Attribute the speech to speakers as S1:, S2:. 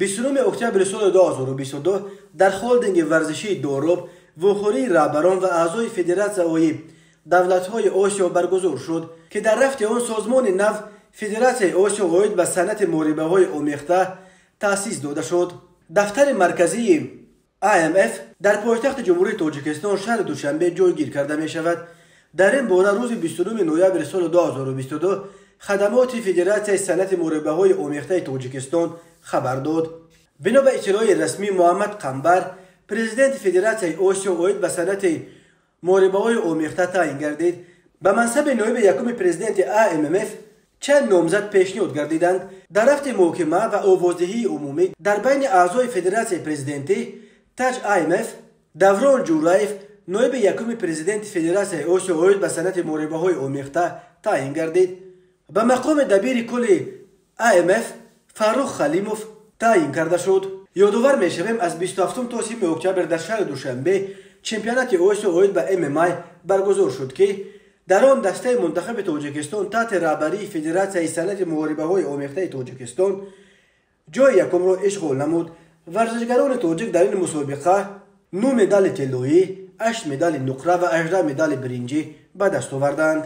S1: 29 октябри соли 2022 дар холдинги варзишии Дороб вохӯрии раҳбарон ва аъзои федератсияҳои давлатҳои Осиё баргузор шуд, ки дар рафти он созмони нав Федератсияи Осиё оид ба санъати муҳорибаҳои омехта таъсис дода шуд. Дафтари марказии АМФ дар пойтахти Ҷумҳурии Тоҷикистон, шаҳри Душанбе, ҷойгир карда мешавад. Дар ин бора рӯзи 29 ноябри соли 2022 хадамоти Федератсияи санъати муҳорибаҳои омехтаи Тоҷикистон хабар дод. Бино ба иттилои расмӣ, Муҳаммад Қамбар президенти Федератсияи Осиё оид ба санъати муҳорибаҳои омехта таъин гардид. Ба мансаби ноиби якуми президенти АММФ чанд номзад пешниҳод гардиданд. Дар рафти муҳокима ва овоздиҳии умумӣ дар байни аъзои федератсияи президентӣ таҷ АМФ Даврон Ҷураев ноиби якуми президенти Федератсияи Осиё оид ба санъати муҳорибаҳои омехта таъин гардид. Ба мақоми дабири кулли АМФ Фаррух Халимов таъин карда шуд. Ёдовар мешавем, аз 27 то 30 октябр дар шаҳри Душанбе чемпионати Осиё оид ба ММА баргузор шуд, ки дар он дастаи мунтахаби Тоҷикистон таҳти раҳбарии Федератсияи санъати муҳорибаҳои омехтаи Тоҷикистон ҷои якумро ишғол намуд. Варзишгарони тоҷик дар ин мусобиқа 9 медали тиллоӣ, 8 медали нуқра ва 18 медали биринҷӣ ба даст оварданд.